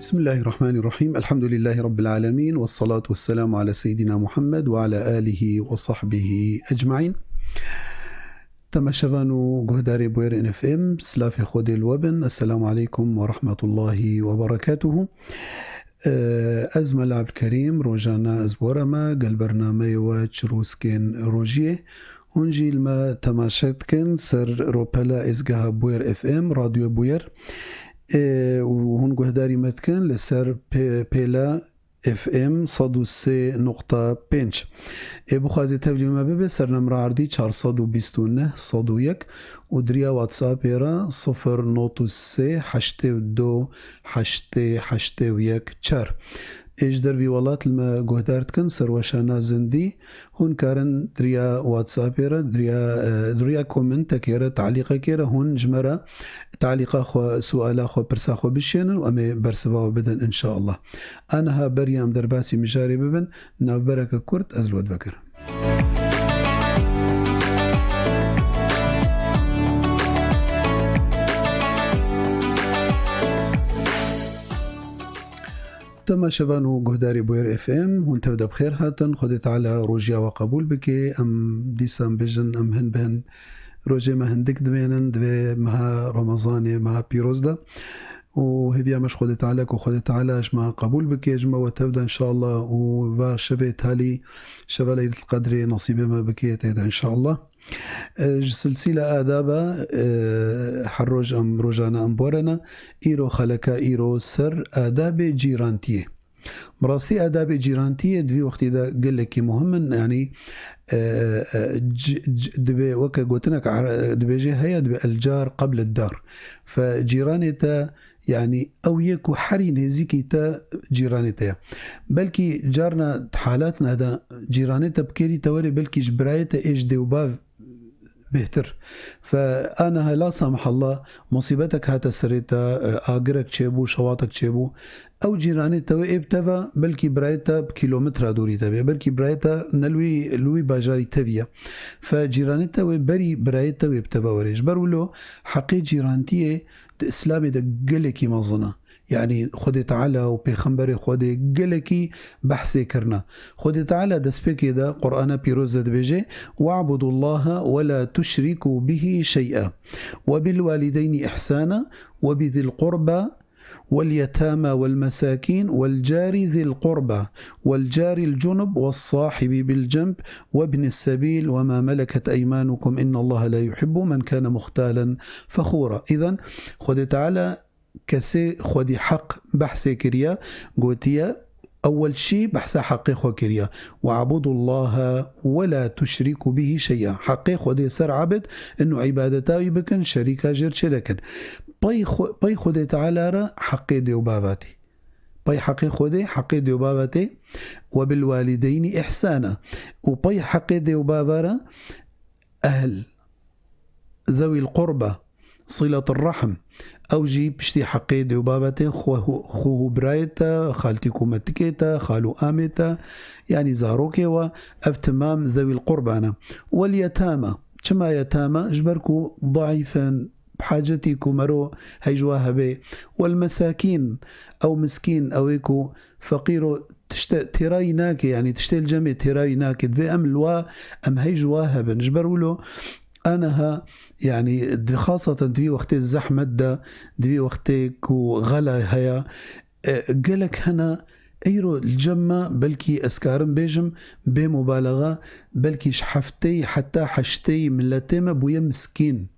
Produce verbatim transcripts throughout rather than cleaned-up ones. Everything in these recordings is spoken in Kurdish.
بسم الله الرحمن الرحيم. الحمد لله رب العالمين، والصلاة والسلام على سيدنا محمد وعلى آله وصحبه أجمعين. Temaşevan û guhdarê Bûyer N F M, silafê Xwedê li we bin. Esselamu aleykum ve rahmetullahi ve berekatuhu. Ee, ez Mela Ebdulkerîm, rojane ez bi we re me, gel bernameyê we Çirûskên Rojiyê. Hûn jî li me temaşe dikin ser ropela êzgeha Bûyer F M, Radyo Bûyer. Ê, û hûn guhdarî me dikin li ser pê-, pêla F M sed û sê nokta pênc. Ê bixwazê tevlî me bibe, ser nemra erdî çar sed û bîst û neh sed û yek û diriya WhatsAppê re sifir not û sê heştê û du heştê heştê û yek çar. Ê ji dervî welat li me guhdar dikin, ser weşana zindî. Hûn karin diriya WhatsAppê re, diriya, e, diriya komentekê re, talîqekê re hûn ji me re talîqa xwe, suala xwe, pirsa xwe bişênin û em ê bersiva we bidin, înşallah. Aniha beriya em derbasî mijarê bibin, navbereke kurt ez li we divekirim. Temaşevan û guhdarê Bûyer F M, hûn tev de bi xêr hatin. Xwedê Teala rojiya we qebûl bike. Em dîsan bêjin, em hin bi hin rojê me hindik dimênin, divê meha Remezanê, meha pîroz de. Û hêviya me ji Xwedê Teala ku Xwedê Teala ji me qebûl bike, ji me we tev de înşallah û va şevê talî, şeva Leyletul Qedrê nesîbê me bike tê de înşallah. E, ji silsîla adaba, e, her roj em, rojane em borene, îro xeleka îro ser adabê cîrantiyê. Bi rastî adabê cîrantiyê di vî wextî de gelekî muhim in, yanî, e, e, c-, c-, dibê weke gotinek Ere-, dibêje heye, dibê el car qebl ed dar. Fe cîranê te, yanî ew yê ku herî nêzîkî te cîranê te ye. Belkî carna di halatna de cîranê te bi kêrî te were, belkî ji birayê te ê ji dê û bav bêhtir. Fe aniha la samahalla musîbetek hate serê te, e, agirek çêbû, şewatek çêbû. Ew cîranê te wê ê bi te ve, belkî birayê te bi kîlometra dûrî te bê, belkî birayê te ne li wî, li wî bajarî tevî ye. Fe cîranê te wê berî birayê te wê bi te ve were. Ji ber wilo heqê cîrantiyê di Îslamê de gelekî mezin e. Yanî Xwedê Teala û Pêxemberê Xwedê gelekî behsê kirine. Xwedê Teala destpêkê de Qur'ana Pîroz de dibêje, "Wa'budullaha ve la tuşriku bihi şey'a. Ve bil walideyni ihsana ve bi zil qurba vel yetama vel mesakin vel cari zil qurba vel caril cunub ve sahibi bil cenb ve ibnis sebil ve ma meleket eymanukum innallaha la yuhibbu men kana muhtalen fexura." Îzen Xwedê Teala kesê xwedî heq behsê kiriye, gotiye, ewel şî behsa heqê xwe kiriye. "We'budullaha ve la tuşriku bihi şey'a." Heqê Xwedê ser ebid, inu îbadeta wî bikin, şerîka jêr çênekin. Pey xwe-, pey Xwedê Teala re heqê dê û bava tê. Pey heqê Xwedê, heqê dê û bava tê. "Ve bil walideyni ihsana." Û pey heqê dê û bava re ehl, zewîl qurba, siletir rahm. Ew jî piştî heqê dê û bava tê, xwe, xwe û birayê te, xaltîk û metikê te, xal û amê te, yanî zarokê we, ev timam zewîl qurba ne. Wel yetama. Çima yetama? Ji ber ku daîf in, bi hacetî ku mero hey ji wa hebe. Wel mesakîn, ew miskîn, ew ê ku feqîr o, tişte têrayî nake, yanî tiştê li cemê têrayî nake. Divê em li wa, em hey ji wa hebin. Ji ber wilo aniha, yanî di xaseten di vî wextê zehmet de, di vî wextê ku xela heye, e, gelek hene, eyro li cem me, belkî ez karim bêjim, bê mubalaxa, belkî ji hefteyî heta heşteyî miletê me bûye miskîn.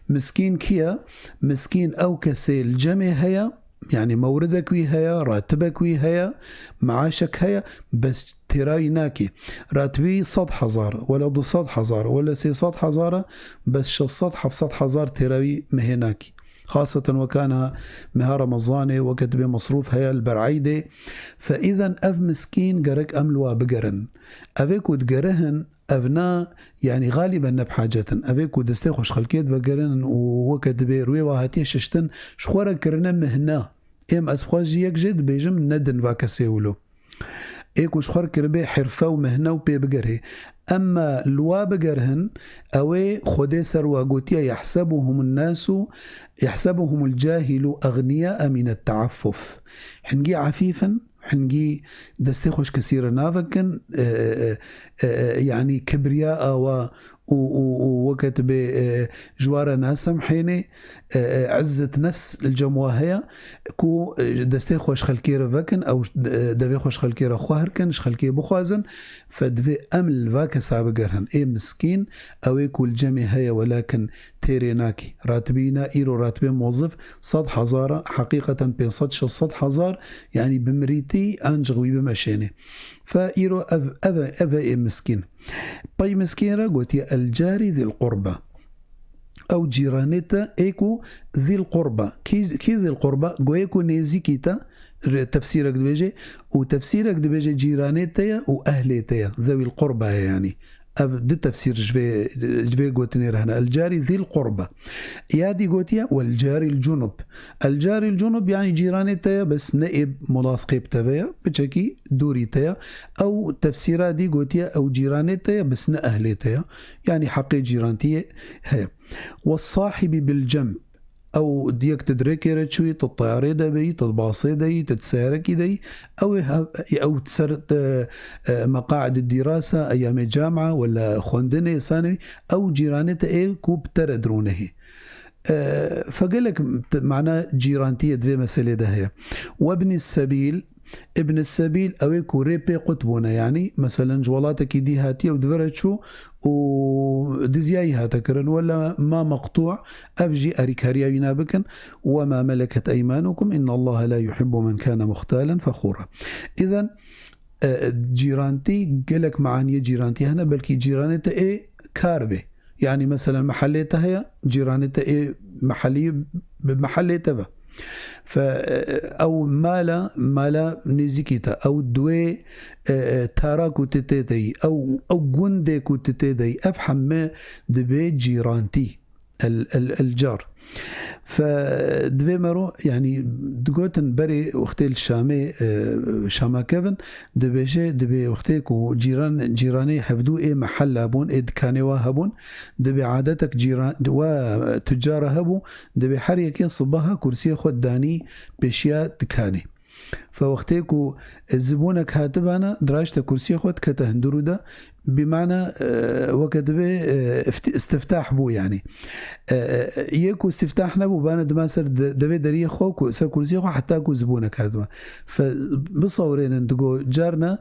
Miskîn kî ye? Miskîn ew kesê li cemê heye, yanî mewridek wî heye, ratibek wî heye, meaşek heye, bes têra wî nakî. Ratibî sed hezar, wele du sed hezar, wele sê sed hezar e, bes şeş sed heft sed hezar têra wî mehê nakî. Xaseten wekana meha Remezanê, weke dibê mesrûf heye li ber eydê. Fe îzen ev miskîn gerek em li wa bigerin. Ev ê ku digerihin, Ev na, yanî, xalîben ne bi hacet in. Ev ê ku destê xwe ji xelkê divegerin û weke dibê rûyê wa hatiye şiştin, ji xwe re kirine mihne. Êm ez xwe jî yek jê dibêjim, nedin va kesê wilo. Ê ku ji xwe re kiribe hirfe û mihne û pê bigerê. Emma li wa bigerhin, ew ê Xwedê ser wa gotiye, "Yehsebuhumun nasu, yehsebuhumul cahilu agniyâe minet teaffuf." Hingî efîf in, hingî destê xwe ji kesî re navekin, e, e, e, e, yanî kibriya awa û, û, û weke tu bê, e, ji wa re nasemhênê, e, e, izzet nefs li cem wa heye ku, e, destê xwe ji xelkê re vekin, ew, e, devê xwe ji xelkê re xwehr kin, ji xelkê bixwazin, fe divê em li va kesa bigerhin. Ê miskîn, ew ê ku li cemê heye welakin têrê nakî. Ratibî na îro ratibê mozif sed hezar e, heqîqeten pênc sed şeş sed hezar, yanî bi mirîtî ancix wî bimeşênê. Fe îro ev, ev, ev e ê miskîn. Pey miskîn re gotiye el carî zîl qurba. Ew cîranê te ê ku zîl qurba. Kî, kî zîl qurba? Goyê ku nêzîkî te, re-, tefsîrek dibêje, û tefsîrek dibêje cîranê te ye û ehlê te ye. Zewîl qurba ye yanî. Ev di tefsîr ji vê, ji vê gotinê re hene. El carî zîl qurba. Ya dî gotiye, "Wel carîl cunub." El carîl cunub, yanî cîranê te ye, bes ne ê mulasqê bi te ve ye, piçekî dûrî te ye. Ew tefsîra dî gotiye, ew cîranê te ye, bes ne ehlê te ye. Yanî heqê cîrantiyê heye. "Ve sahibî bil cem." Ew yek tu di rêkê re çûyî, tu di teyarê de beyî, tu di basê de yî, tu di seyarekî de yî. Ew ê hev-, ew di ser, e, e, meqaid dirasa, eyamê camia, wela xwendinê, sanewî, ew cîranê te ê ku bi te re dirûnehê. E, fe gelek t-, mana cîrantiyê di vê meselê de heye. Webnî sebîl, Ibn Sebîl, ew ê ku rê pê qut bûne, yanî, meselen, ji welatekî dî hatiye û di vir re çû û diziyayî hate kirin, wela ma meqtû, ev jî erîkariya wî nabikin, "Ve ma meleket eymanukum, innallaha la yuhibbu men kana muhtalen fexûra." Îzen, e, cîrantî, gelek meaniyê cîrantî hene, belkî cîranê te ê kar bê. Yanî, meselen, mehelê te heye, cîranê te ê mehelî bi mehelê te ve. Fe, e, ew mala, mala nêzîkî te, ew duwê, e, e, tara ku tu tê de yî, ew, ew gundê ku tu tê de yî, ev heme dibe cîrantî. El, el, el car. Fe, divê mero, yanî, digotin berê wextê li Şamê, e, Şama kevin, dibêje, dibê wextê ku cîran, cîranê hevdû ê mehella bûn, ê dikanê wa hebûn, dibê adetek cîran, wa tucara hebû, dibê her yekê sibaha kursiyê xwe danî pêşiya dikanê. Fe wextê ku zibûnek hatibana, diraşte kursiyê xwe dikete hundirû de, bi mana, e, weke dibe, e, ifti-, istiftah bû, yanî. E, e, yê ku istiftah nebû, bana dima ser de-, devê deriyê xwe ku ser kursiyê xwe heta ku zibûnek hatiba. Fe bisewirênin, digo carna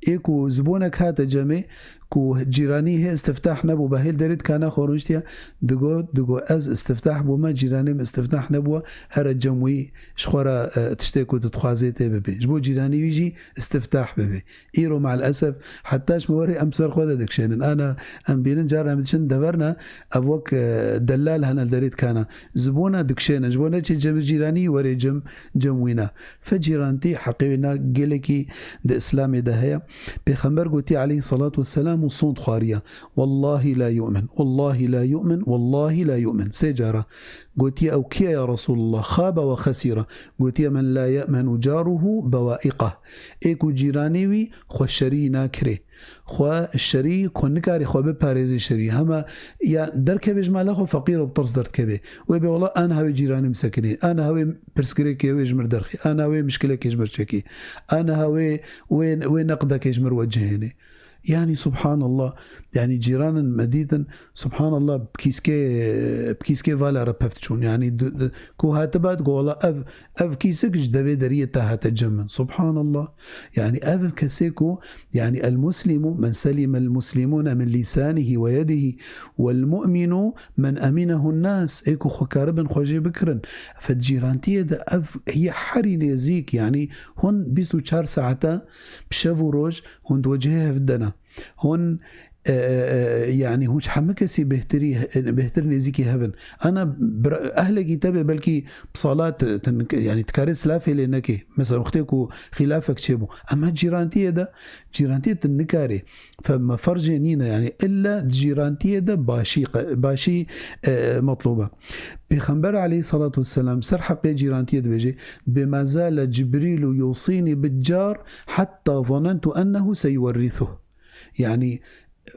ê ku zibûnek hate cemê, ku cîranî hê istiftah nebû, be hêl derê dikana xwe rûniştiye, digo, digo, "Ez istiftah bûme, cîranê min istiftah nebûwe, here cem wî ji xwe re, e, tiştê ku tu dixwazê tê bibê. Ji bo cîranî wî jî istiftah bibê." Îro, me'el esef, heta ji me werê em ser xwe de dikişênin. Ana em bînin, cara em diçin deverna, ev wek, e, delal hene li derê dikana. Zibûna dikişênin. Ji bo neçê cem cîranî, werê cem, cem wîna. Fe cîrantî heqê wê na gelekî di Îslamê de heye. Pêxember gotiye aleyhissalatu vesselam û sûnd xwariye, "Wallahi la yu'min, wallahi la yu'min, wallahi la yu'min." Sê cara. Gotiye, "Ew kî ye ya Resulullah?" "Xabe ve xesîre." Gotiye, "Men la ye'menu caruhu bewaîqah." Ê ku cîranê wî xwe şerî nakirê. Xwe şerî ku nikarê xwe biparêzê şerî. Hema ya derkevê ji mala xwe feqîr û bi tirs derdikevê. Wê bê, "Wela aniha wê cîranê min sekinê. Aniha wê pirsgirêkê wê ji mir derxê. Aniha wê mişkilekê ji mir çekê. Aniha wê, wê, wê neqdekê ji mir wecihênê." Yanî, subhanallah, yanî cîranin me dîtin, subhanallah, bi kîskê, bi kîskê vala re pevt çûn. Yanî, di, di, ku hatiba digo, "Wela ev, ev kîsik ji devê deriyê te hate cem min." Subhanallah. Yanî, ev kesê ku, yanî, "El muslimu men selime el muslimune min lisanihi ve yedihi, vel mu'minu men aminehun nas." Ê ku xwe karibin xwe jê bikirin. Fe di cîrantiyê de ev yê herî nêzîk, yanî, hûn bîst û çar saeta bi şev û roj hûn di wecihê hev de ne. Hûn, e, e, e, yanî hûn ji hemî kesî bêhtirî, bêhtir nêzîkî hev in. Ana bira-, ehlekî te bê belkî bi sala te, te nik-, yanî dikarê silafê lê nekê. Mesela wextê ku xîlafek çêbû. Ema cîrantiyê de, cîrantiyê tu nikarê. Fe me fercê nîne, yanî illa di cîrantiyê de başî qe-, başî, e, metlûb e. Pêxember aleyhissalatu vesselam ser heqê cîrantiyê dibêje, "Bê ma zale Cibrîlu yusînî bid car hetta zanentu ennehu seyuwerrisuh." Yanî,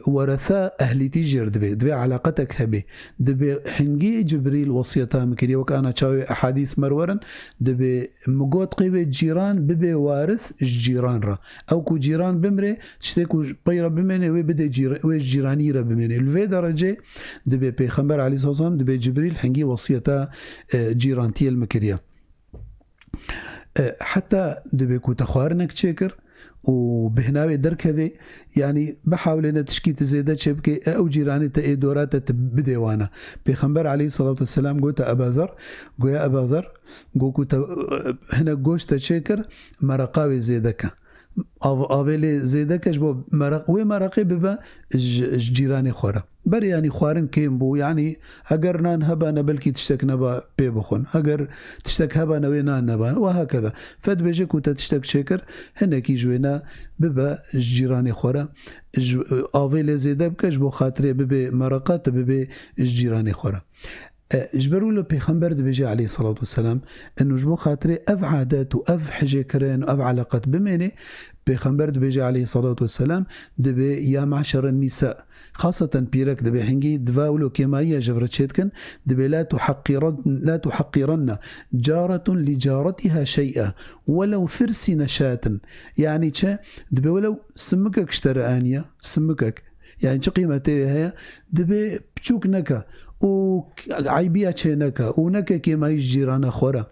weresa ehlîtî jêr divê. Divê eleqetek hebê. Dibê hingî Cibrîl wesiyeta min kiriye, wek ana çawê ehadîs merwerin, dibê min got qê wê cîran bibe waris ji cîran re. Ew ku cîran bimrê, tiştê ku pey re bimêne, wê bidê cîr-, wê ji cîranî re bimêne. Li vê derecê dibê Pêxember aleyhisselam, dibê Cibrîl hingî wesiyeta, e, cîrantiyê li min kiriye. E, heta dibê ku te xwarinek çêkir û bêhna wê derkevê, yanî bihawlêne tişkî tu zêde çêbikê, e, ew cîranê te ê dora te tu bidê wana. Pêxember aleyhisselatu vesselam gote Eba Zer, goya Eba Zer, got ku te, e, hinek goşt te çêkir, mereqa wê zêde ke. Av-, avê lê zêde ke ji bo mereq-, wê mereqê bibe ji, ji cîranê xwe re. Berê, yanî, xwarin kêm bû, yanî, heger nan hebane, belkî tiştek neba pê bixwin. Heger tiştek hebane, wê nan nebane. Û hekeda. Fe dibêje ku te tiştek çêkir, hinekî ji wê ne bibe ji cîranê xwe re. Ji, avê lê zêde bike, ji bo xatirê bibê mereqa, tu bibê ji cîranê xwe re. E, ji ber wilo Pêxember dibêje aleyhisselatu vesselam, eno ji bo xatirê ev adet û ev hijêkirin û ev eleqet bimêne, Pêxember dibêje aleyhisselatu vesselam, dibê ya me'şeren nîsa, xaseten pîrek dibê hingî diva wilo kêmayiya ji vir çêdikin, dibê la tuheqqiren-, la tuheqqirenne caretun li caretiha şey'a welew firsîne şatin. Yanî çi? Dibê welew simikek ji te re aniye, simikek. Yani çi qîmetê wê heye? Dibê piçûk neke û eybiya çê neke û neke kêmayî ji cîrana xwe re.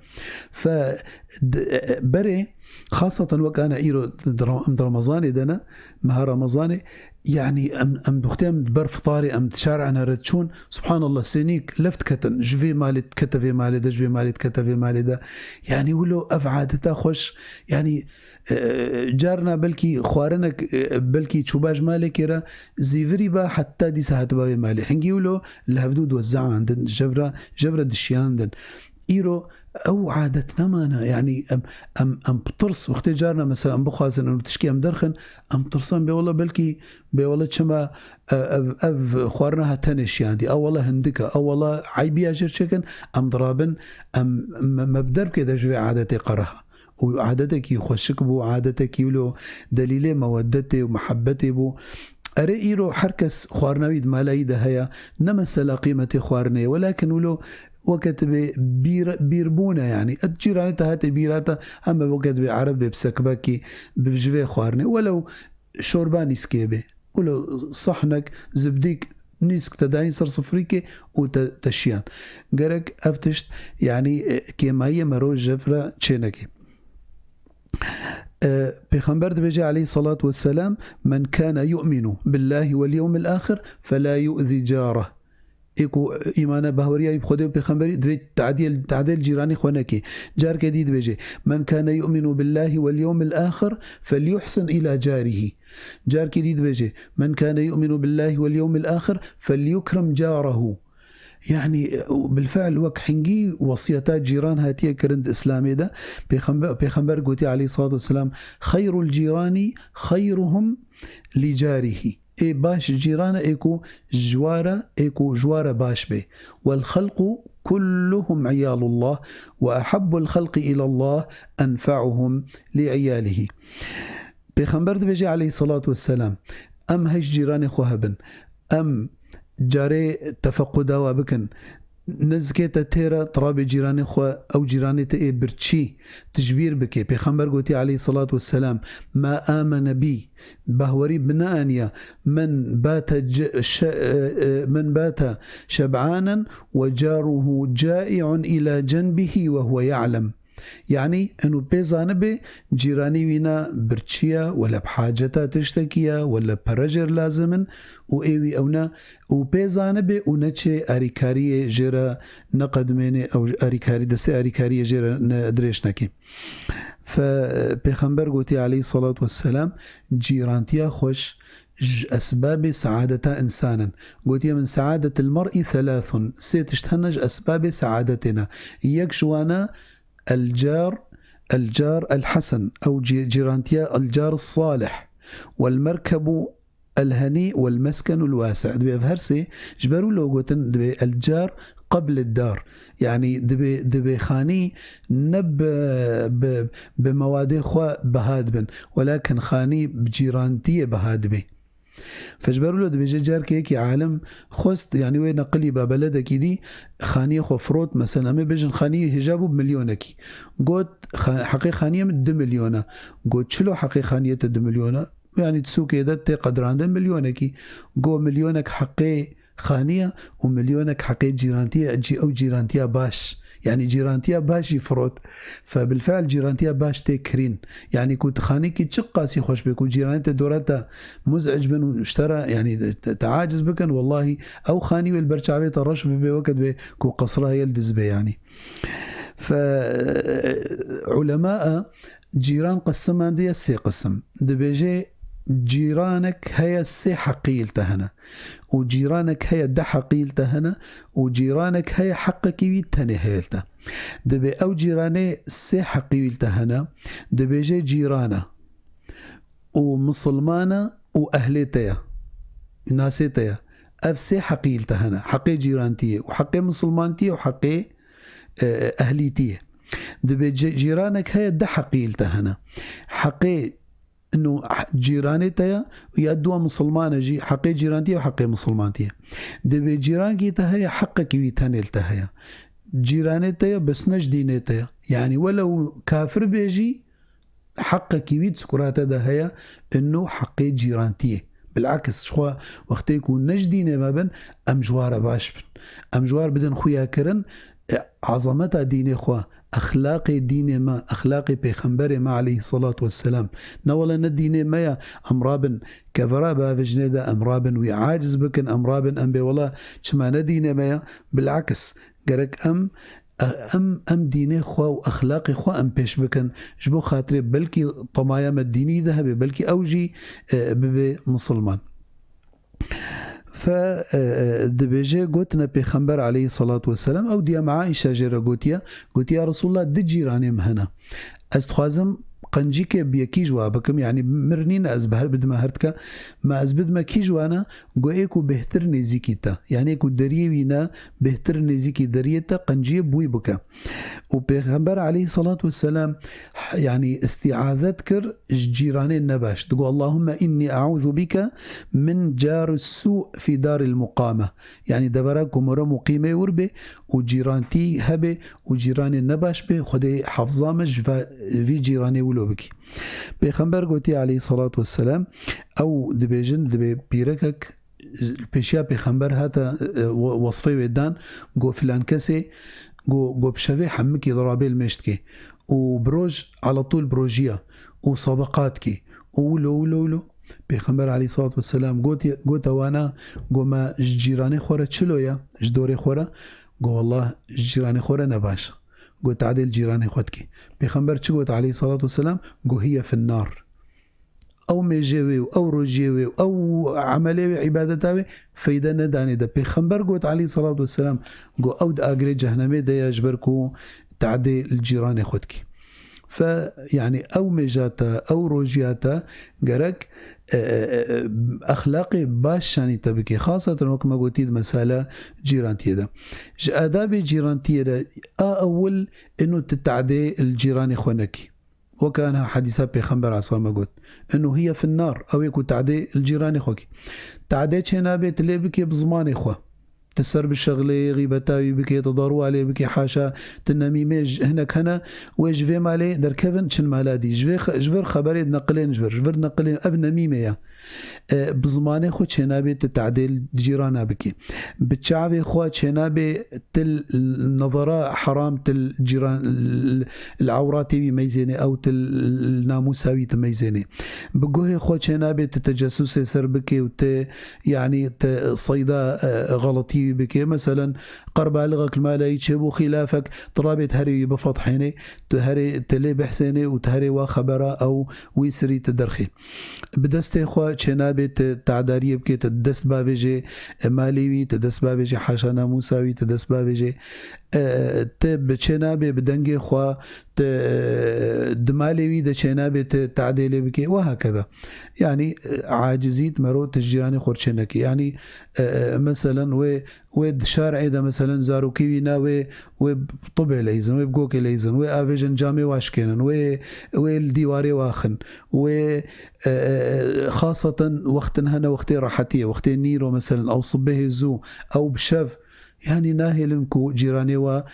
Fe d-, berê, xaseten wek ana îro di Ra-, em di Remezanê de ne, meha Remezanê, yani em, em duxtê em ber fitarê em di şar'ana re çûn, subhanallah, sênîk left ketin, ji vê malê dikete vê malê de, ji vê malê dikete vê malê de. Yani wilo ev adeta xweş, yani E, carna belkî xwarinek, e, belkî çûba ji malekê re zîvirî ba heta dîsa hatiba wê malê. Hingî wilo li hevdû diwezandin, jevra, jevra dişiyandin. Îro ew adet nemana, yanî em, em, em bi tirs, wextê carna mesela em bixwazin em tişkî em derxin, em tirsan bê wela belkî, bê wela çima, e, ev, ev xwarina ha tenê şiyandî, ew wela hindik e, ew wela eybiya jêr çêkin, em dirabin, em, me, me bi derbkê de ji vê adetê qereha. û adetekî xweşik bû, adetekî wilo delîlê mewedetê û mihebetê bû. Erê, îro her kes xwarina wî di mala wî de heye, ne mesela qîmetê xwarinê ye, welakin wilo weke tu bê bîr, bîrbûn e, yanî et cîranê te hate bîra te, heme weke tu bê ereb bê bi sekbekî, bi ji vê xwarinê. Welew şorba nîskê bê. Wilo sahnek, zibdîk, nîsk te danî ser sifrîkê û te, te şiyan. Gerek ev tişt, yanî, e, kêmayiyê mero ji vir çênekê. E, Pêxember dibêje aleyhissalatu vesselam, "Men kana yu'minu billahi vel yewmil ahir fela yu'zi careh." Ê ku îmana bahweriya bi Xwedê û Pêxemberî divê tadiyel, tadiyel cîranê xwe nekê. Carke dî dibêje, "Men kana yu'minu billahi vel yewmil ahir felyuhsin ila carihi." Carkê dî dibêje, "Men kâne yu'minu billahi vel yewmil ahir felyukrim carehu." Yani, e, bilfi'l wek hingî wesiyeta cîran hatiye kirin di Îslamê de. Pêxember, Pêxember gotiye aleyhissalatu vesselam, "Xeyrul cîrani xeyruhum li carihi." Ê baş cîran e ê ku ji wa re, ê ku ji wa re baş bê. "Wel xelqu kulluhum iyalullah ve ahabbul xelqi ilallah enfa'uhum li iyalihi." Pêxember dibêje aleyhissalatu vesselam, em hej cîranê xwe hebin, em carê tefequda wa bikin, nizikê te têre, tirabê cîranê xwe, ew cîranê te ê birçî, tu ji bîr bikê. Pêxember gotiye aleyhissalatu vesselam, "Ma amene bî", bahwerî bi neaniya, "Men bate ce-, şe-, e, e, men bate şeb'anen ve caruhu cai'un ila cenbihi ve huve ya'lem." Yanî, eno pê zanibe cîranî wî na birçî ye, wele bi haceta tiştekî ye, wele pere jêr lazim in û ê wî ew ne, û pê zanibe û neçê arîkariyê jê re neqedimêne, ew arîkarî, destê arîkariyê jê re ne, dirêj neke. Fe, Pêxember gotiye aleyhissalatu vesselam, cîrantiya xweş ji esbabê saadeta însan in. Gotiye, "Min saadetil mer'i thelathun." Sê tişt hene ji esbabê saadetê ne. Yek ji wan e, El-car, el-car el-hesen, ew cî-, cîrantiya el-car salih, wel-merkebu el-henî, wel-meskenul wasi'. Divê ev her sê, ji ber wilo gotin, divê el-car qebl ed-dar. Yanî divê, divê xanî ne bi, bi, bi mewadê xwe biha dibin, welakin xanî bi cîrantiyê biha dibe. Fe ji ber wilo dibêje carkê yekî alim xwest, yanî wê neqilî ba beledekî dî, xaniyê xwe firot, mesela, em ê bêjin xaniyê hêja bû milyonekî. Got, xa-, heqê xaniyê min du milyon e. Got, çilo heqê xaniyê te du milyon e? Yanî di sûkê de tê qedirandin milyonekî. Got, milyonek heqê xaniye û milyonek heqê cîrantiye, cî-, ew cîrantiya baş. Yanî cîrantiya baş jî firot. Fe bilfe'l cîrantiya baş tê kirîn. Yanî ku tu xanîkî çiqasî xweş bê, ku cîranê te dora te muz'ic bin û ji te re, yanî te, te aciz bikin, wellahî ew xanî wê li ber çavê te reş bibe, weke dibê ku qesra heye li diz be yanî. Fe ulema cîran qisimandiye sê qisim. Dibêje cîranek heye sê heqî li te hene. Û cîranek heye du heqî li te hene. Û cîranek heye heqekî wî tenê heye li te. Dibê ew cîranê sê heqî wî li te hene. Dibêje cîran e û misilman e û ehlê te ye. Nasê te ye. Ev sê heqî li te hene. Heqê cîrantiyê û heqê misilmantiyê û heqê, e, ehlîtiyê. Dibê cî-, cîranek heye du heqî li te hene. Heqê ino cîranê te ye û ya dua misilman e jî, heqê cîrantiyê û heqê misilmantiyê. Dibê cîrankî te heye heqekî wî tenê li te heye. Cîranê te ye, bes ne ji dînê te ye. Yanî welew kafir bê jî, heqekî wî di sikurate de heye, ino heqê cîrantiyê. Bilakis, jixwe wextê ku ne ji dînê me bin, em ji wa re baş bin. Em ji wa re bidin xuyakirin, e, azameta dînê xwe, exlaqê dînê me, exlaqê Pêxemberê me aleyhisselatu vesselam. Ne wele ne dînê me ye, em rabin kevera bavêjinê de, em rabin wî aciz bikin, em rabin em bê wela çima ne dînê me ye. Bilakis, gerek em, em, em dînê xwe û exlaqê xwe em pêş bikin. Ji bo xatirê belkî temaya me dînî de hebe, belkî ew jî, e, bibe misilman. Fe, e, e, dibêje, gotine Pêxember aleyhisselatu vesselam, ew diya me Aîşe jê re gotiye, gotiye, "Ya Resulullah, du cîranê min hene. Ez dixwazim qencîkê bi yekî ji wa bikim, yanî mir nîne ez bi her bidime her tika, me ez bidime kî ji wan e?" Go, "Ê ku bêhtir nêzîkî te, yanî ê ku deriyê wî ne bêhtir nêzîkî deriyê te, qenciyê bi wî bike." Û Pêxember aleyhisselatu vesselam, yanî îstîazet kir ji cîranê nebaş. Digo, "Allahümme inni e'ûzu bike min cari su fi daril muqame." Yanî devera ku more muqîmê wir bê û cîrantî hebe û cîranê nebaş bê, Xwedê hafza me ji va-, vî cîranê wilo bikî. Pêxember gotiye aleyhisselatu vesselam, ew dibêjin, dibê pîrekek pêşiya Pêxember hate, e, we-, wesfê wê dan, go, "Filan kesê, go, go bi şevê hemikî dirabê li mêştikê û bi roj, alatûl bi rojiya û sadaqa dikê û wilo, wilo, wilo." Pêxember aleyhisselatu vesselam gotiye, gote wana, go, "Me ji cîranê xwe re çilo ye, ji dorê xwe re?" Go, "Wallah, ji cîranê xwe re ne baş." Go, "Tadê li cîranê xwe dikê." Pêxember çi got aleyhisselatu vesselam? Go, "Hiye finnar." Ew mêjê wê û ew rojiyê wê û ew emelê wê, îbadeta wê feyde nedanê de. Pêxember got aleyhisselatu vesselam, go, "Ew di agirê cehnemê de ye, ji ber ku tadê li cîranê xwe dikî." Fe, yanî ew mêja te, ew rojiya te gerek, e, e, e, exlaqê baş şanî te bike. Xaseten wek me gotî di mesela cîrantiyê de. Ji adabê cîrantiyê de a ewil ino tu tadê li cîranê xwe nekî. Weke anha hedîsa Pêxember aleyhisselam got, "Innu hiye finnar", ew ê ku tadê li cîranê xwe kî. Tadê çênabe tu lê bikê bi zimanê xwe. Tu ser bişexlê, xîbeta wî bikê, tu darû alê bikê, haşa, tu nemîmê, ji-, hinek hene, wê ji vê malê derkevin, çin mala dî. Ji vê xe-, ji vir xeberê dineqilên ji vir, ji vir dineqilên, ev nemîme ye. E, bi zimanê xwe çênabê tu tadê li cîrana bikî. Bi çavê xwe çênabê tu l-, nezara heram tu l-, cîran, l-, li ewratê wî meyzênê, ew tu l-, li namûsa wî tu meyzênê. Bi guhê xwe çênabê tu tecesûsê ser bikê û tu, yanî tu seyda, e, xeletî wî bikê. Meselen, qerbalixek li mala wî çêbû xîlafek, tu rabê tu herê wî bifetihênê, tu herê tu lê bihsênê û tu herê wa xebera ew wî sirî tu derxê. Bi destê xwe çênabê tu tadariyê bikê, tu dest bavêjê malê wî, tu dest bavêjê haşa namûsa wî, tu dest bavêjê e, tu bi çênabê bi dengê xwe, tu, e, di malê wî de çênabê tu tadê lê bikê, we hakeza. Yanî, e, acizît mero tu ji cîranê xwe çê nekî. Yanî, e, e, meselen wê, wê di şarê de meselen zarokê wî na wê, wê tibê leyzin, wê bi gokê leyzin, wê avêjin camê wa şikênin, wê, wê li dîwarê waxin, wê, e, e, xaseten wextin hene wextê rehetiyê, wextê nîro meselen, ew sibehê zû, ew bi şev, yanî nahêlin ku cîranê wa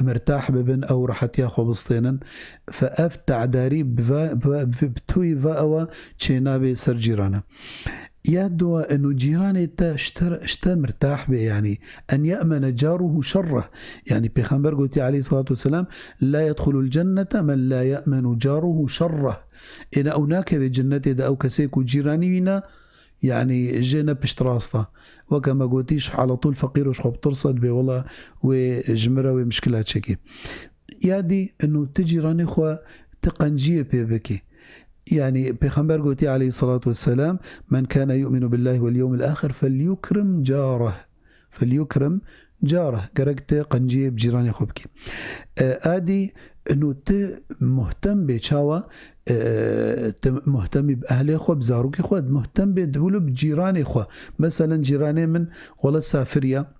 mirtah bibin, ew rehetiya xwe bistênin. Fe ev tedarî bi va-, bi va-, bi, bi tûyî va ewa çênabê ser cîrana. Ya dua inu cîranê te ji te, ji te mirtah bê, yanî en ye'mene caruhu şerreh. Yanî Pêxember gotiye aleyhissalatu vesselam, "La yedxulul cennete men la ye'menu caruhu şerreh." Êne ew nakeve cennetê de ew kesê ku cîranî wî ne, yanî jê ne piştrast e. Weke me gotî, ji ala tûl feqîr û ji xwe bitirse, dibê wela wê ji min re wê mişkila çekê. Ya dî, inu ti cîranê xwe ti qenciyê pê bikî. Yanî Pêxember gotiye aleyhissalatu vesselam, "Men kana yu'minu billahi vel yewmil ahir felyukrim careh." Felyukrim careh. Gerek ti qenciyê bi cîranê xwe bikî. E, a dî, inu ti muhtem bê çawa, e, ti muhtemî bi ehlê xwe, bi zarokê xwe, muhtem bê di wilo bi cîranê xwe. Meselen cîranê min wela safir ya,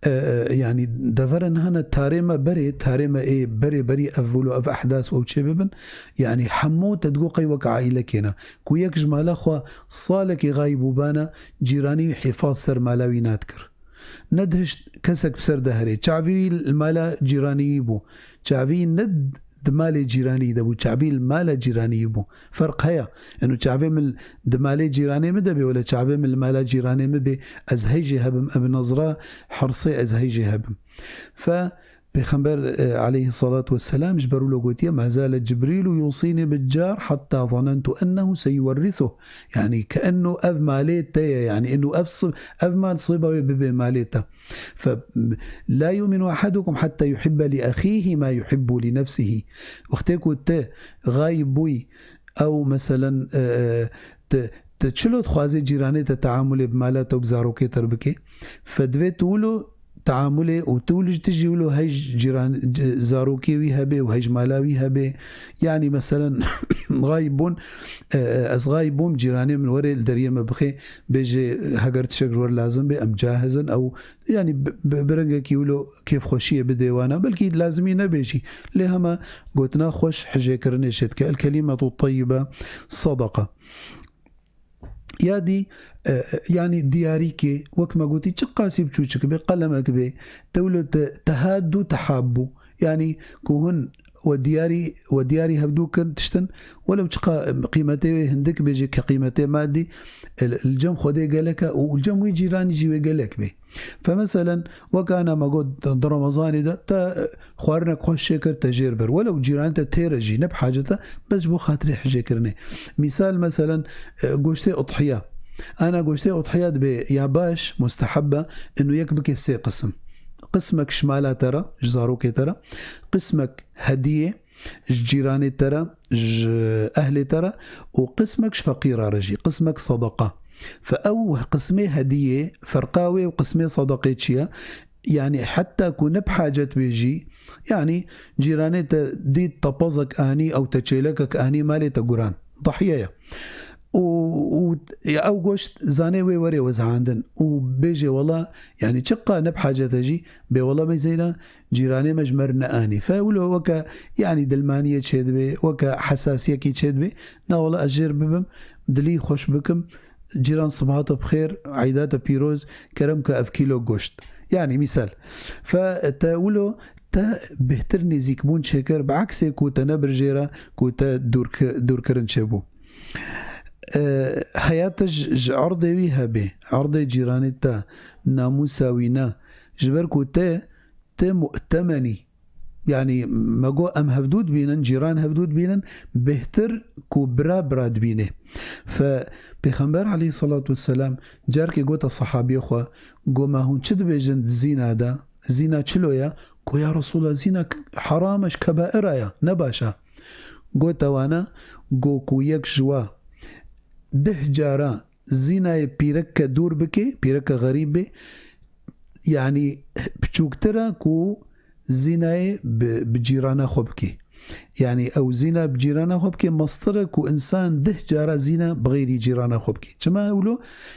e, e, yanî deverin hene tarê me berê, tarê me ê berê berî ev wilo ev ehdas ew çê bibin. Yanî hemû te digo qey wek aîlekê ne. Ku yek ji mala xwe salekê xayîb bûbana, cîranî wî hîfaz ser mala wî nadikir. Nedihişt kesek bi ser de herê. Çavî wî li mala cîranî wî bû. Çavî ne di malê cîranî de bû. Çavî li mala cîranî wî bû. Ferq heye. Eno çavê min di malê cîranê min de bê, wele çavê min li mala cîranê min bê, ez hey jê hebim. Ev nezra hirsê ez hey jê hebim. Fe Pêxember, e, aleyhissalatu vesselam ji ber wilo gotiye, "Ma zale Cibrîlu yusînî biccar hatta zanentu ennehu seyuwerrisuh." Yanî, ke enno ev malê te ye, yanî, enno ev si-, ev mal siba wê bibe malê te. Fe, "La yu'minu ahadukum hatta yuhibbe li ahihi ma yuhibbu li nefsihi." Wextê ku te gayib bûyî, ew, meselen, e, e, te, te çilo dixwazê cîranê te teamulê bi mala te û bi zarokê te bike? Fe divê tu wilo teamulê û tu wilo ji tijî wilo hey ji cîran, c-, zarokê wî hebe û hey ji mala wî hebe. Yanî, meselen, gayib bûn, e, e, ez gayib bûm, cîranê min were li deriyê me bixê, bêjê, heger tiştek ji we lazim bê, em cahiz in, ew, yanî, bi, bi, bi rengekî wilo kêfxweşiyê bidê wana. Belkî lazimî nebê jî, lê hema gotina xweş hijêkirinê jê dike. El kelimetu teyyibe sadaqa. Ya dî, e, yanî diyarîkê, wek me gotî, çiqasî biçûçik bê, qelemek bê, tewlo te, tehaddu tehabbu. Yanî ku hûn we diyarî, we diyarî hevdû kirin tiştin, welew çiqa qîmetê wê hindik bê jî, ke qîmetê madî, e, li cem Xwedê gelek e û li cem wî cîranî jî wê gelek bê. Fe meselen, wek ana me got, di Remezanê de te xwarinek xweş çêkir, te jêr bir. Welew cîranê te têr e jî, ne bi hacet e, bes ji bo xatirê hijêkirinê. Mîsal, meselen, e, goştê udhiya. Ana goştê udhiya dibe ya baş, musteheb e, inu yek bike sê qisim. Qismek ji mala te re, ji zarokê te re, qismek hediyê, ji cîranê te re, ji ehlê te re û qismek ji feqîra re jî, qismek sedeqa. Fe ew qismê hediyê, ferqa wê û qismê sedeqê çi ye? Yanî heta ku ne bi hacet bê jî, yanî cîranê te dît te pezek anî ew te çêlekek anî malê te guran. Dahiye ye. Û, û ew goşt zanê wê were wezihandin û bêjê wela, yanî çiqa ne bi hacet e jî, bê wela me zeyna cîranê me ji me re neanî. Fe wilo weke, yanî dilmaniyê çêdibe, weke hesasiyekî çêdibe, na wela ez jêr bibim, dilî xweş bikim, cîran sibahate bi xêr, eydate pîroz, kerem ke ev kîlo goşt. Yanî mîsal. Fe te wilo te bêhtir nêzîkbûn çêkir, bi eksê ku te nebir jê re, ku te dûrki-, dûrkirin çêbû. E, heya te ji, ji erdê wî hebê, erdê cîranê te, namûsa wî ne, ji ber ku te, te mu'temenî. Yanî me got em hevdû dibînin, cîran hevdû dibînin, bêhtir ku bira bira dibînê. Fe Pêxember aleyhissalatu vesselam carkê gote sahabiyê xwe, got, "Ma hûn çi dibêjin di zîna de? Zîna çilo ye?" Got, "Ya Resulallah, zîna k-, heram e, ji kebaira ye, ne baş e." Gote wana, got ku yek ji we deh cara zînayê pîreke dûr bike, pîreke xerîb bê, Yanî piçûktir e ku zînayê bi, bi cîrana xwe bikê. Yanî ew zîna bi cîrana xwe bikê, mestir e ku însan deh cara zîna bi xeyrî cîrana xwe bikê. Çima wilo?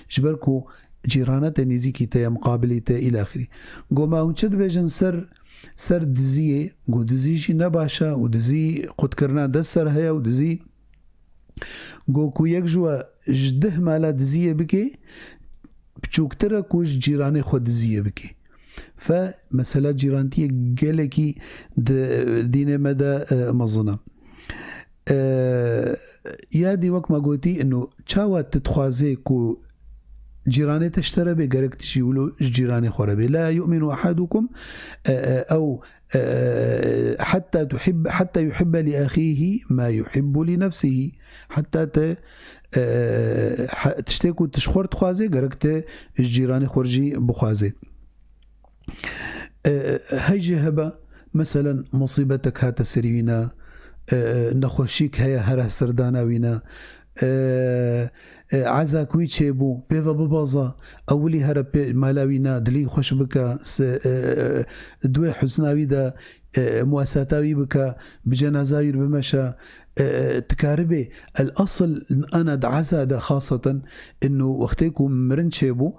Ji ber ku cîrana te nêzîkî te ye, miqabilî te îlaxirî. Go ma hûn çi dibêjin ser, ser diziyê? Go dizî jî ne baş e û dizî qutkirina dest ser heye û dizî Go ku yek ji we ji deh mala diziyê bike, piçûktir e ku ji cîranê xwe diziyê bike. Fe mesela cîrantiyê gelekî di dînê me de, e, mezin e. E, ya dî wek me gotî, ino çawa tu dixwazê ku cîranê te ji te re bê, gerek tu jî wilo ji cîranê xwe re bê. La yu'minu ahadukum, e, e, ew, e, hatta tuhib-, hatta yuhibbe li ahihi ma yuhibbu li nefsihi. Hatta te, e, ha-, tiştê ku tu ji xwe re dixwazê, gerek te ji cîranê xwe re jî bixwazê. E, hey jî hebe, meselen, musîbetek hate serî wî ne, e, nexweşîk heye, here serdana wî ne, e, e, ezak wî çêbû, pê ve bibaza, ewilî here pê mala wî ne, dilî xweş bike, se, e, e, di wê husna wî de, e, muwasata wî bike, bi cenaza wî re bimeşe, e, e, dikaribê. El asıl ana di eza de xaseten, ino wextê ku mirin çêbû,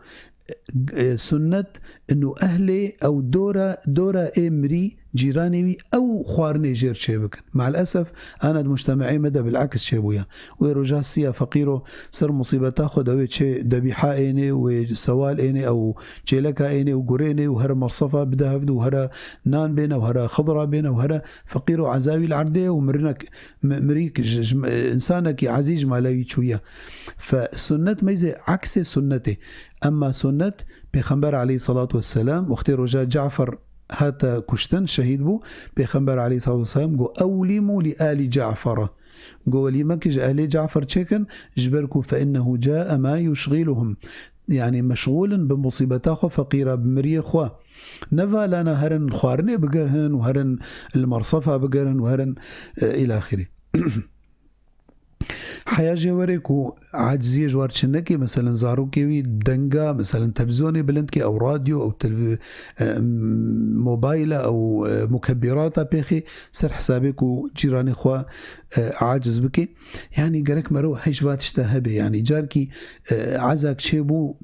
e, sunnet, ino ehlê ew dora, dora ê mirî, cîranê wî ew xwarinê jêr çêbikin. Me'el esef, ana di mujtema'ê me de bil'eks çêbûye. Wê roja siya feqîro ser musîbeta xwe de wê çê debîha ênê, wê sewal ênê, ew çêleka ênê û gurênê û here mersefa bide hevd û here nan bêne û here xidra bêne û here feqîr û ezawî li erdê û mirinek, mi-, mirîk ji, ji, însanekî ezîz ji mala wî çûye. Fe sunnet meyzê eksê sunnetê. Emma sunnet, Pêxember aleyhissalatu vesselam, wextê roja Cafer hate kuştin, şehîd bû, Pêxember aleyhissalatu vesselam got, "Ewlîmû li alî Cafer." Got, "Welîmekî ji ehlê Cafer çêkin, ji ber ku fe innehu cae ma yuşgiluhum." Yanî meşgûl in bi musîbeta xwe, feqîra, bi miriyê xwe. Ne va lana herin xwarinê bigerin û herin li mersefa bigerin û herin, e, îlaxirî. Heya jê were ku aciziyê ji war çi neke, meselen, zarokê wî denga, meselen, televîzyonê bilind ke, ew radyo, ew televî-, e, mobayla, ew, e, mukebirata pêxê, ser hesabê ku cîranê xwe, e, aciz bike. Yanî gerek mero hej va tişta hebe. Yanî carkî, e, ezak çêbû,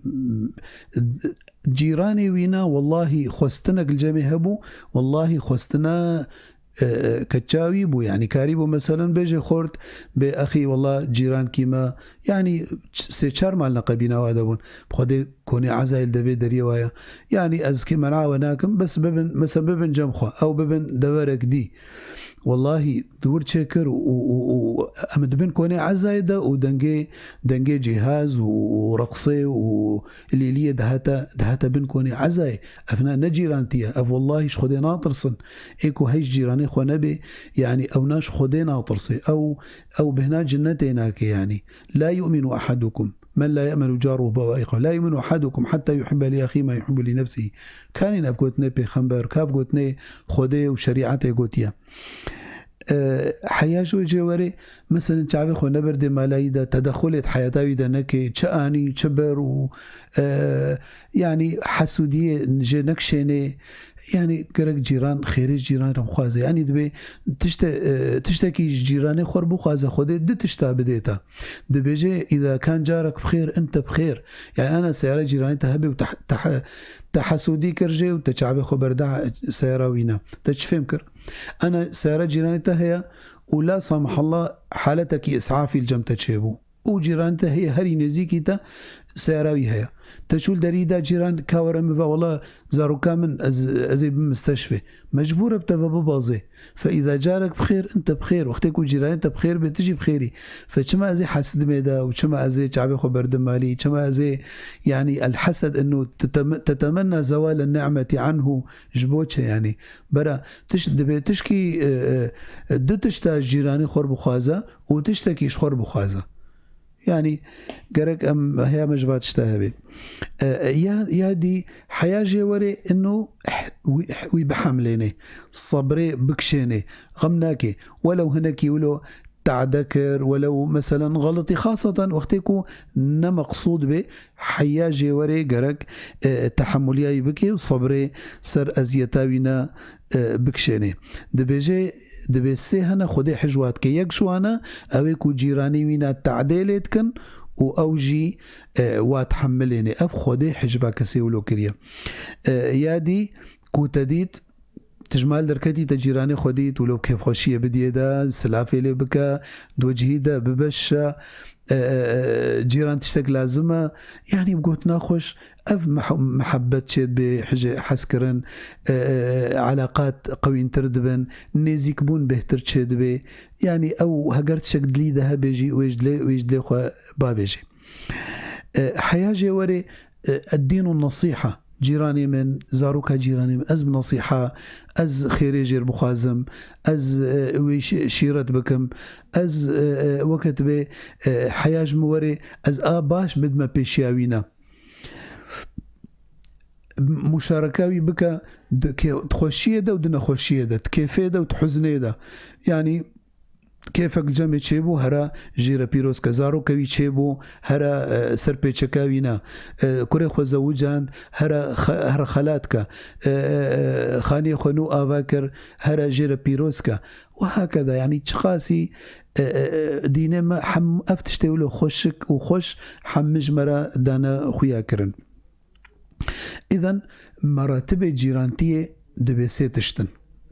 cîranê wî na, wellahî xwestinek li cemê hebû, wellahî xwestina, e, e, keça wî bû, yanî karî bû, meselen, bêje xort, bê exî, wella cîrankî me, yanî ç-, sê çar mal neqebîna wa de bûn. Bi Xwedê konê ezayî li devê deriyê wa ye. Yanî ez kê mena we nakim, bes bibin, mesela bibin cem xwe, ew bibin deverek dî. Wellahî, di wir çêkir û, û, û, û em dibin konê ezayê de û dengê, dengê cîhaz û, û reqsê û lîliyê dihate, dihate bin konê ezayê. Ev ne, ne cîrantî ye. Ev wellahî ji Xwedê natirsin. Ê ku hey ji cîranê xwe nebê, yanî ew na ji Xwedê natirsê. Ew, ew bêhna cinnetê nake yanî. La yu'minu ahadukum. Men la ye'menu caruhu bawa'iqahu. La yu'minu ahadukum hatta yuhibbe li ahihi ma yuhibbu li nefsihi. Kanîn ev gotinê pêxember, kav gotinê Xwedê û şerîetê gotiye. E, heya ji wê cê were, meselen, çavê xwe neberdê malayî de, tedexulê di heyata wî de neke, çi anî, çi ber û, e, yanî hesûdiyê jê nekişênê. Yanî gerek cîran, xêrê ji cîran re bixwaze. Yanî dibê tişte, e, tiştekî ji cîranê xwe re bixwaze, Xwedê di tişta bidê te. Dibêje, "Îza kan carek bi xêr, ente bi xêr." Yanî ana seyara cîranê te hebe û te, te, te hesûdî kir jê û te çavê xwe berda seyara wî ne. Te çi fêm kir? Ana seyara cîranê te heye û la samahallah haletekî îsafî li cem te çêbû. Û cîranê te heye herî nêzîkî te seyara wî heye. Te çû li derî da cîran ka were min ve, "Wela zaroka min, ez, ez ê bim misteşfê." Mecbûr e bi te ve bibazê. Fe îza carek bi xêr, ente bi xêr. Wextê ku cîranê te bi xêr bê, tu jî bi xêrî. Fe çima ez ê hesidimê de û çima ez ê çavê xwe berdim malî, çima ez ê, yanî el hesed inu tetem-, tetemenna zewale ni'meti anhu, ji bo çi yanî? Bera, tişt, dibê tişkî, e, e, du tişta ji cîranê xwe re bixwaze û tiştekî ji xwe re bixwaze. Yanî gerek em heya me ji va tişta hebe. E, e, ya, ya dî heya jê were ino wî, wî bihemlêne, sebrê bikişêne, xem nake. Welew hinekî wilo tade kir, welew meselen xelitî, xaseten wextê ku ne meqsûd bê, heya jê werê gerek, e, tehemuliyayî bike û sebrê ser eziyeta wî ne, e, bikişênê. Dibêje, dibê sê hene Xwedê hicwa dike. Yek ji wan e, ew ê ku cîranî wî ne tadê lê dikin û ew jî, e, wa tehemilênê. Ev Xwedê hicva kesê wilo kiriye. E, ya dî ku te dît, tu ji mal derketî, te cîranê xwe dît, wilo kêfxweşiyê bidiyê de, silafê lê bike, di wecihî de bibeşe, e, e, e, cîran tiştek lazim e. Yanî bi gotina xweş, ev meh-, mihebet çêdibe, hije-, hezkirin, e, e, e, eleqat qewîntir dibin, nêzîkbûn bêhtir çêdibe. Yanî ew heger tiştek dilî de hebe jî, wê ji dilê, wê ji dilê xwe bavêje. E, heya jê werê, e, eddîn û nesîha. Cîranê min, zaroka cîranê min, ez bi nesîha, ez xêrê jêr bixwazim, ez, e, wê şî-, şîret bikim, ez, e, e, weke dibê, e, heya ji min werê, ez a baş bidime pêşiya wî ne. Muşareka wî bike di kê-, di xweşiyê de û di nexweşiyê de, di kêfê de û di huznê de. Yanî kêfek li cemê çêbû, here jê re pîroz ke. Zaroke wî çêbû, here, e, ser pêçeka wî ne. E, kurê xwe zewicand, here xe-, here xelat ke. E, e, e, xaniyê xwe nû ava kir, here jê re pîroz ke. Û hakeza, yanî çiqasî, e, e, e, dînê me hem ev tiştê wilo xweşik û xweş hem min ji me re dane xuya kirin. Îden meratibê cîrantiyê dibê sê tiştin.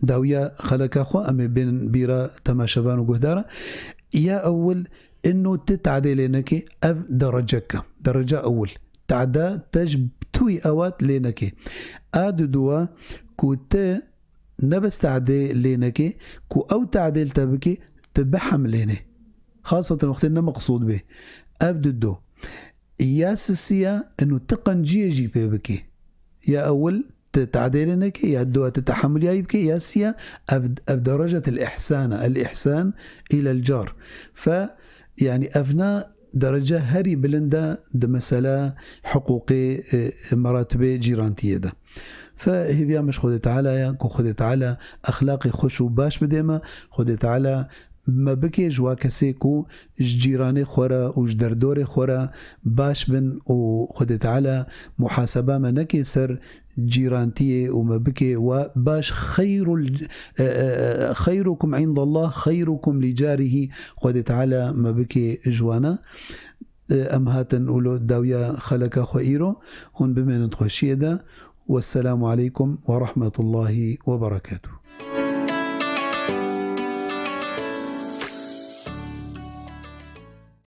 Dawiya xeleka xwe em ê bên bîra temaşevan û guhdaran. Ya ewil, inu ti tadê lê nekê, ev derecek e. Dereca ewil. Tada te ji tûyî ewat lê nekê. A diduwa ku ti ne bes tadê lê nekê, ku ew tadê li te bikê, ti bihemlênê. Xaseten wextê ne meqsûd bê. Ev dido. Ya sisiya, inu ti qenciyê jî pê bikê. Ya ewil ti tadê lê nekê, ya dua ti tehemuliyayî bikê, ya siya, ev, ev derecet el ihsan e, el ihsan îlel car. Fe, yanî ev na derece herî bilind e di mesela hiqûqê, e, meratibê cîrantiyê de. Fe hêviya min ji Xwedê Teala ye ku Xwedê Teala exlaqê xweş û baş bidê me, Xwedê Teala me bike ji wa kesê ku ji cîranê xwe re û ji derdorê xwe re baş bin û Xwedê Teala muhaseba me neke ser cîrantiyê û me bike wa baş. Xeyrul, e, e, e, xeyrukum indallah xeyrukum li carihî, Xwedê Teala me bike ji wana. E, em hatin û lo dawiya xeleka xwe îro, hûn bimênin di xweşiyê de. Wesselamu aleykum ve rahmetullahi ve berekatuh.